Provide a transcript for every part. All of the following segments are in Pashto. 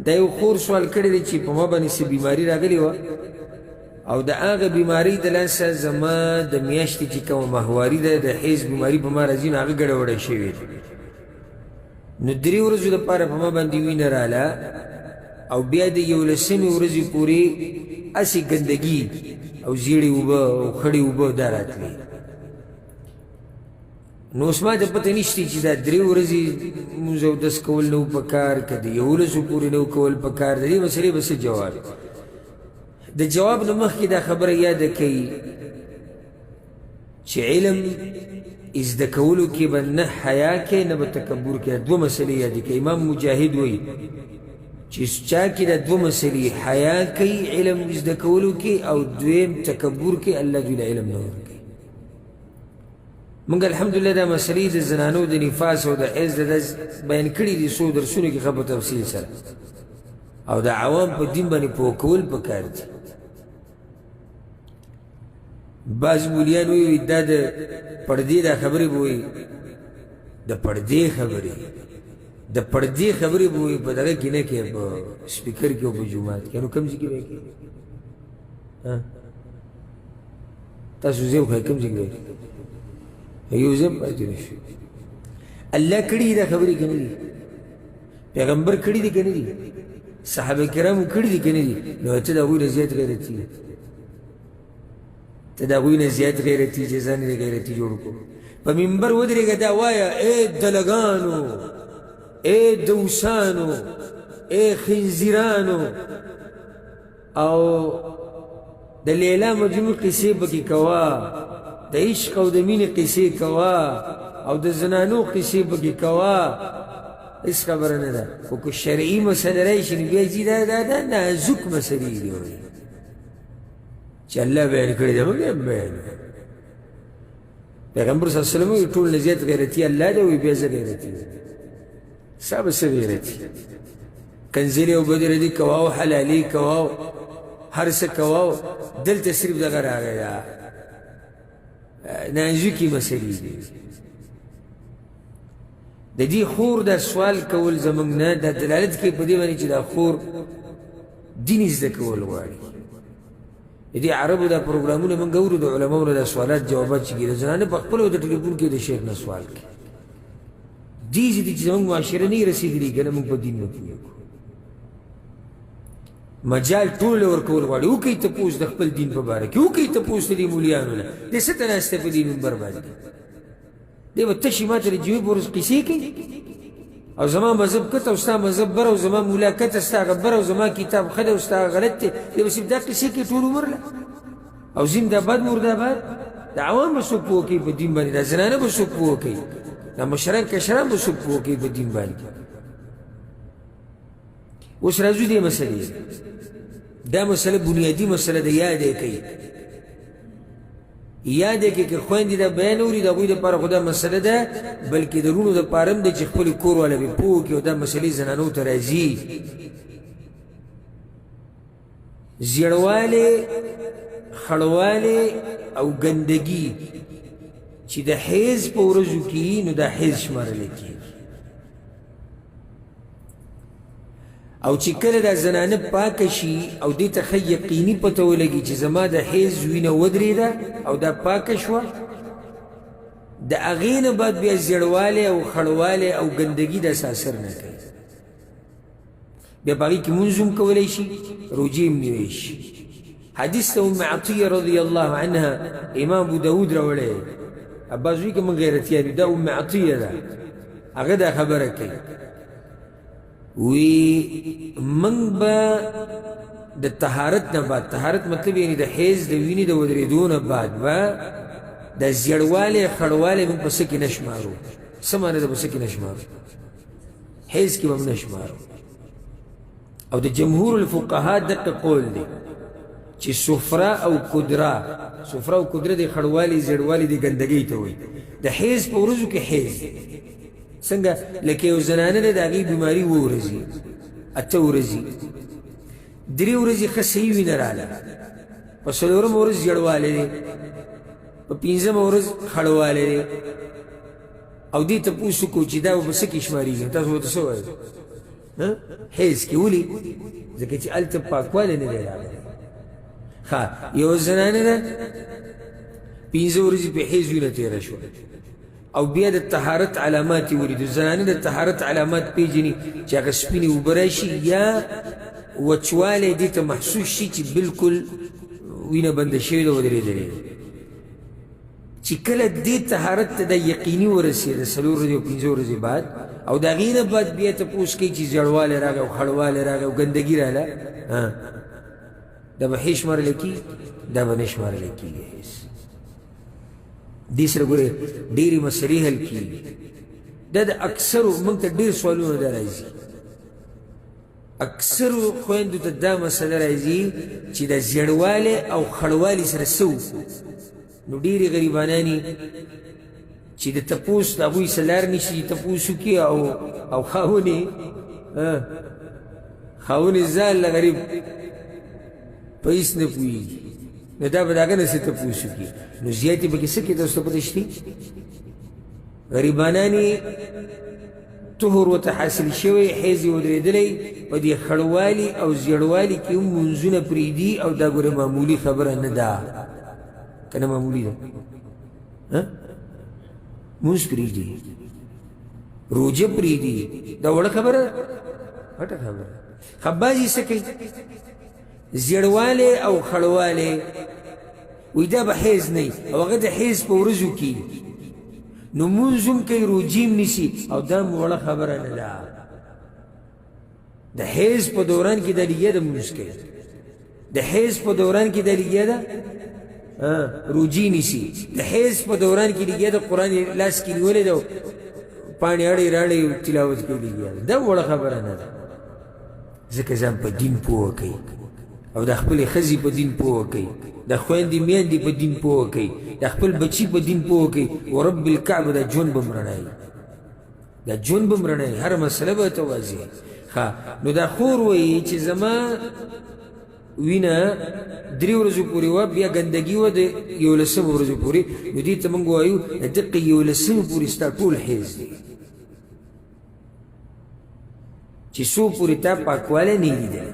دا یو خور سوال کړی دی چې په ما باندې څه بیماري راغلې وه او د هغه بیماري د لاسه زما د میاشتې چې کومه ماهواري ده، د حیض بیماري په ما راځي، نو هغه ګډه وډه شوې ده. نو درې ورځو دپاره په ما باندې وینه راله او بیا د یولسمې ورځې پورې هسې ګندګي او زیړې اوبه او خړې اوبه دا راتلې. نو اوس ما ته پته نشته چې دا درې ورځې مونځ اودس کول نه و پکار، که د یولسو پورې نه و کول پکار. د دې مسئلې به څه جواب؟ د جواب نه مخکې دا خبره یاده کوي چې علم زده کولو کې به نه حیا کې نه به تکبر کې. دوه مسئلې یادې کوي. امام مجاهد وایي چې چا کې دا دوه مسئلې، حیا کوي علم زده کولو کې او دویم تکبر کې، الله دوی له علم نه ورکوي. موږ الحمدلله دا مسئلې د زنانو د نفاس او د حیض د بیان کړي دي څو درسونو کې ښه په تفصیل سره، او د عوام په دین باندې پوه کول پکار دي. بعض مولیان وایي دا د پردې دا خبرې به وایي، د پردې خبرې، د پردې خبرې به وایي، په دغه کې نه کوي، په سپیکر کې او په جومات کې. نو کوم ځای کې به یې کوي؟ تاسو ځای وښایئ کوم ځای کې به یو ځای پاتې نه شي. الله کړي دا خبرې که نه دي؟ پیغمبر کړي دي که نه دي؟ صحابه کرامو کړي دي که نه دي؟ نو ته د هغوی نه زیات غیرتي، ته د هغوی نه زیات غیرتي چې ځان یې غیرتي جوړ کړو. په منبر ودرېږه دا وایه، ای دلګانو، ای دوسانو، ای خنزیرانو، او د لیلا مجنون قصې پکې کوه، د عشق او د مینې قصې کوه، او د زنانو قصې پکې کوه، هېڅ خبره نه ده. خو که شرعي مسله راشي نو بیا چې دا دا دا نازک مسلې دي وایي چې الله بیان کړې ده، موږ یې هم بیانوو. پیغمبر صلی الله علیه وسلم وایي ټول نه زیات غیرتي الله دی، وایي بیا زه غیرتي یم. ستا به څه غیرتي؟ کنځلې او بدې ردي کوه او حلالې کوه او هر څه کوه، او دلته صرف دغه راغی دا نازکې مسلې دي. د دې خور دا سوال کول زموږ نه دا دلالت کوي په دې باندې چې دا خور دین زده کول غواړي. د دې عربو دا پروګرامونه موږ اورو، د علماو نه دا سوالات جوابات چې کېږي، زنانه په خپلو د ټلیفون کې د شیخ نه سوال کوي. دې ځای ته چې زموږ معاشره نه رسېدلي، که نه موږ په دین نه پوهېږو. مجال ټول ورکول غواړي. وکړئ تپوس د خپل دین په باره کې، وکړئ تپوس د دې مولیانو نه، دې څه ته ناست دی په دې منبر باندې؟ دی به تشې ما ته د جمعې په ورځ قیصې کوي، او زما مذهب کته او ستا مذهب بر، او زما مولا کته ستا هغه بر، او زما کتاب ښه دی او ستا هغه غلط دی. دی به صرف دا قیصې کوي ټول عمر له، او زنده باد مرده باد. د عوام به څوک پوه کوي په دین باندې؟ دا زنانه به څوک پوه کوي؟ دا مشران کشران به څوک پوه کوي په دین باندې؟ اوس راځو دې مسلې. دا مسله بنیادي مسله ده، یاد یې کړئ، یاد یې کړئ. که خویندې دا بیان اوري د هغوی دپاره خو دا مسله ده، بلکې د وروڼو دپاره هم ده چې خپل کور والا پرې پوه کړي، او دا مسلې زنانو ته راځي. زیړوالی، خړوالی او ګندګي چې د حیض په ورځو کې، نو دا حیض شمارل کېږي. او چې کله دا زنانه پاکه شي او دې ته ښه یقیني پته ولګي چې زما د حیض وینه ودرېده او دا پاکه شوه، د هغې نه بعد بیا زیړوالی او خړوالی او ګندګي داسې اثر نه کوي. بیا په هغې کې مونځ هم کولی شي، روژې هم نیولی شي. حدیث ته ام عطیه رضی الله عنها امام ابو داود راوړی. عباس وایي که موږ غیرتیان یو، دا ام عطیه ده، هغه دا خبره کوي، وی موږ به د طهارت نه بعد، طهارت مطلب یعنی د حیض د وینې د ودرېدو نه بعد به د زیړوالی خړوالی موږ په څه کې نه شمارو. څه معنی ده په څه کې نه شمارو؟ حیض کې به موږ نه شمارو. او د جمهور الفقها دقه قول دی چې سفره او کدره، سفره او کدره د خړوالي زیړوالي د ګندګۍ ته وایي. د حیض په ورځو کې حیض څنګه؟ لکه یو زنانه ده، د هغې بیماري اووه ورځې، اته ورځې، درې ورځې ښه صحیح وینه راله، په څلورمه ورځ زیړوالی دی، په پنځمه ورځ خړوالی دی، او دې تپوس وکړو چې دا به په څه کې شمارېږي؟ تاسو ورته څه وایئ؟ حیض کې. ولې؟ ځکه چې هلته پاکوالی نه دی راغلی. ښه، یوه زنانه ده 5 ورځې په حیض وینه تېره شوه او بیا د طهارت علامات یې ولیدو. زنانه د طهارت علامات پېژني چې هغه سپینې اوبه راشي یا وچوالی دې ته محسوس شي چې بالکل وینه بنده شوې ده، ودرېدلې ده. چې کله دې طهارت ته د یقیني ورسېده 4 ورځې او 5 ورځې بعد، او د هغې نه بعد بیا تپوس کوي چې زیړوالی راغی او خړوالی راغی او ګندګي راغله، دا به هېڅ شمارلی کېږي؟ دا به نه شمارلی کېږي هېڅ. دې سره ګورې ډېرې مسلې حل کېږي. دا د اکثرو موږ ته ډېر سوالونه دا راځي، اکثرو خویندو ته دا مسله راځي چې د زیړوالی او خړوالي سره څه وکړو. نو ډېرې غریبانانې چې د تپوس د هغوی څه لار نشي چې تپوس وکړي، او خاونې ځان له غریب په هېڅ نه پوهېږي، نو دا به د هغه نه څه تپوس وکړي. نو زیاتې پکې څه کې تاسو ته پته شتي؟ غریبانانې طهر ورته حاصل شوی، حیض یې ودرېدلی، په دې خړوالي او زیړوالي کې هم لمونځونه پرېږدي، او دا ګوره معمولي خبره نه ده، که نه معمولي ده؟ لمونځ پرېږدي، روژه پرېږدي، دا وړه خبره ده؟ غټه خبره ده. ښه، بعضې څه کوي؟ زیړوالی او خړوالی وایي دا به حیض نه وي، او هغه د حیض په ورځو کې نو مونځ هم کوي، روژې هم نیسي، او دا هم وړه خبره نه ده. د حیض په دوران کې دا لګیا ده مونځ کوي، د حیض په دوران کې دا لګیا ده روژې نیسي، د حیض په دوران کې لګیا ده قرآن یې لاس کې نیولی ده، پاڼې اړوي راړوي تلاوت کوي لګیا ده. دا وړه خبره نه ده، ځکه ځان په دین پوه کوي او د خپلې ښځې په دین پوه کوي، د خویندې میندې په دین پوه کوي، د خپل بچي په دین پوه کوي. ورب الکعبه دا ژوند به هم رڼایي، دا ژوند به هم رڼایي، هره مسله به ورته واضح. ښه، نو دا خور وایي چې زما وینه 3 ورځو پورې وه، بیا ګندګي وه د 11 ورځو پورې، نو دې ته موږ وایو د دقې 11 پورې ستا ټول حیض دی چې څو پورې تا پاکوالی نه لیدلی،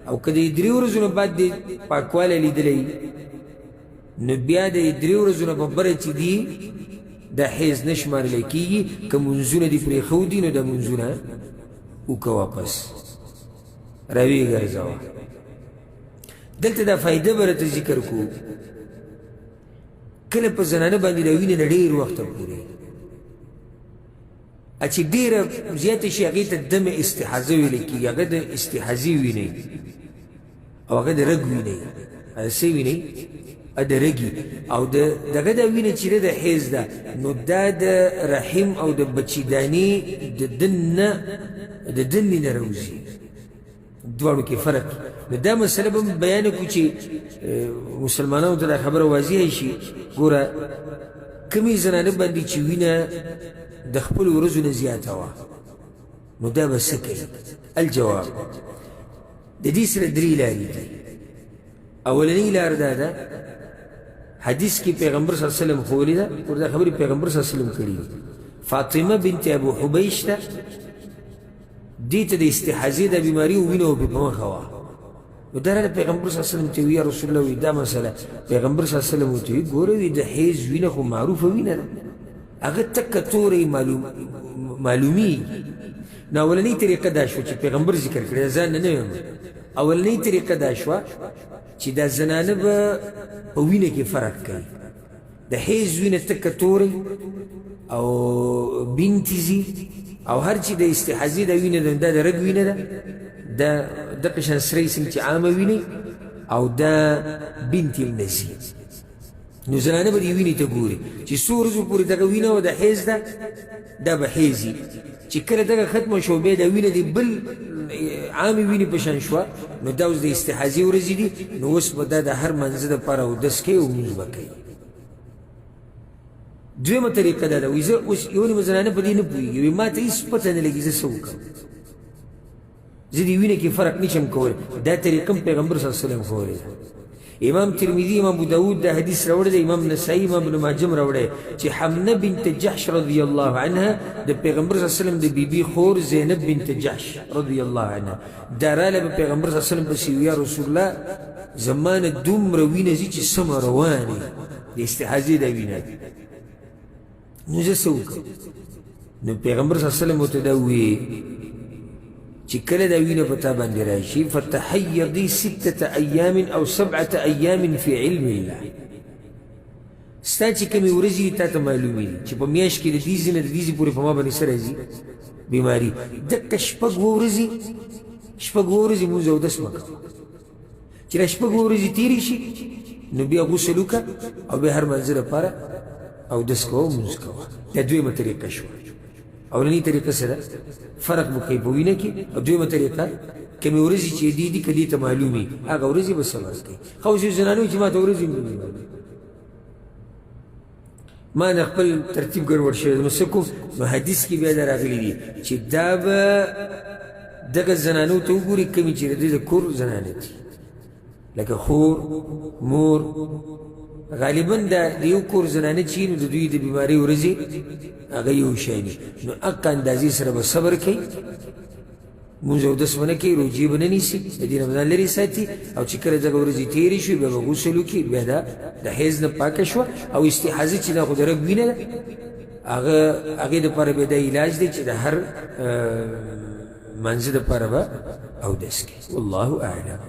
او که د 3 ورځو نه بعد دې پاکوالی لیدلی نو بیا د 3 ورځو نه په بره چې دي د حیض نه شمارلی کېږي. که مونځونه دې پرېښودي نو دا مونځونه وکړه، واپس راویې ګرځوه. دلته دا فایده به راته ذکر کړو، کله په زنانه باندې دا وینه نه ډېر وخته پورې چې ډېره زیاته شي هغې ته دم استحاضه ویل کېږي. هغه د استحاضې وینې او هغه د رګ وینې، هغه څه وینې؟ د رګي. او د دغه دا وینه چې ده د حیض ده، نو دا د رحم او د بچیدانې د دننه د دنې نه راوځي، دواړو کې فرق. نو دا مسله به هم بیان کړو چې مسلمانانو ته دا خبره واضح شي. ګوره کومې زنانه باندې چې وینه د خپلو ورځو نه زیاته وه نو دا به څه کوي؟ الجواب د دې سره 3 لارې دي. اولنۍ لار دا ده، حدیث کې پیغمبر صلی الله علیه وسلم ښوولې ده، ګوره دا خبرې پیغمبر صلی الله علیه وسلم کړي دي. فاطمه بنت ابو حبیش ده، دې ته د استحاضې دا بیماري وینه وپې په مخه وه. نو دا راله پیغمبر صلی الله علیه وسلم ته وایي یا رسول الله، وایي دا مسله. پیغمبر صلی الله علیه وسلم ورته وایي ګوره وایي د حیض وینه خو معروفه وینه ده، هغه تکه توره معلومیږي. نو اولنۍ طریقه دا شوه چې پیغمبر ذکر کړې ده، ځان نه نه وایم. اولنۍ طریقه دا شوه چې دا زنانه به په وینه کې فرق کوي، د حیض وینه تکه توره او بنتي ځي، او هر چې د استحاضې دا وینه ده دا د رګ وینه ده، دا دغه شان سرې څنګه چې عامه وینه او دا بنتي هم نه ځي. نو زنانه به دې وینې ته ګوري چې څو ورځو پورې دغه وینه او د حیض ده دا به حیض وي، چې کله دغه ختمه شوه بیا دا وینه دې بل عامې وینې په شان شوه، نو دا اوس د استحاضې ورځې دي، نو اوس به دا د هر منځه دپاره اودس کوي او لمونځ به کوي. دویمه طریقه دا ده، وایي زه اوس یو نیمه زنانه په دې نه پوهېږي، وایي ما ته هېڅ پته نه لګي زه څه وکړم، زه دې وینه کې فرق نشم کولی. دا طریقه هم پیغمبر صلی الله علیه وسلم ښوولې ده. امام ترمذي، امام ابو داود دا حدیث راوړی دی، امام نسائی، امام ابن ماجه هم راوړی چې حمنه بنت جحش رضی الله عنها د پیغمبر صلی الله علیه وسلم د بیبي خور زینب بنت جحش رضی الله عنها دا راله په پیغمبر صلی الله علیه وسلم پسې، یا رسول الله، زما نه دومره وینه ځي چې سمه روانې د استحاضې دا وینه ده، نو زه څه وکړم؟ نو پیغمبر صلی الله علیه وسلم ورته دا وویل چې کله دا وینه په تا باندې راشي، فتحیضي سته ایام او سبعة ایام فی علم الله، ستا چې کومې ورځې دي تا ته معلومې دي چې په میاشت کې د دې ځای نه د دې ځای پورې په ما باندې څه راځي بیماري، دقه شپږ اووه ورځې، شپږ اووه ورځې مونځ اودس مه کوه. چې دا شپږ ورځې تېرې شي نو بیا غسل وکړه او بیا هر منځه لپاره اودس کوه، مونځ کوه. دا دویمه طریقه شوه. اولنۍ طریقه څه ده؟ فرق به کوي په وینه کې. او دویمه طریقه کومې ورځې چې دي دي که دې ته معلومې هغه ورځې به صبر کوي. ښه اوس یو زنانه چې ما ته ورځې هم نه دي معلومې، ما نه خپل ترتیب ګډوډ شوی، نو څه کوم؟ نو حدیث کې بیا دا راغلي دي چې دا به دغه زنانو ته وګوري کومې چې د دې د کور زنانه دي، لکه خور، مور. غالبا دا د یو کور زنانه چې نو د دوی د بیمارۍ ورځې هغه یو شی دي، نو هغه اندازې سره به صبر کوي، مونځ اودس به نه کوي، روژې به نه نیسي، د دې نه به ځان لرې ساتي. او چې کله دغه ورځې تېرې شوې بیا به غسل وکړي، بیا دا د حیض نه پاکه شوه. او استحاضه چې دا خو د رګ وینه ده، هغه هغې دپاره بیا دا علاج دی چې د هر مانځه دپاره به اودس کوي. والله اعلم.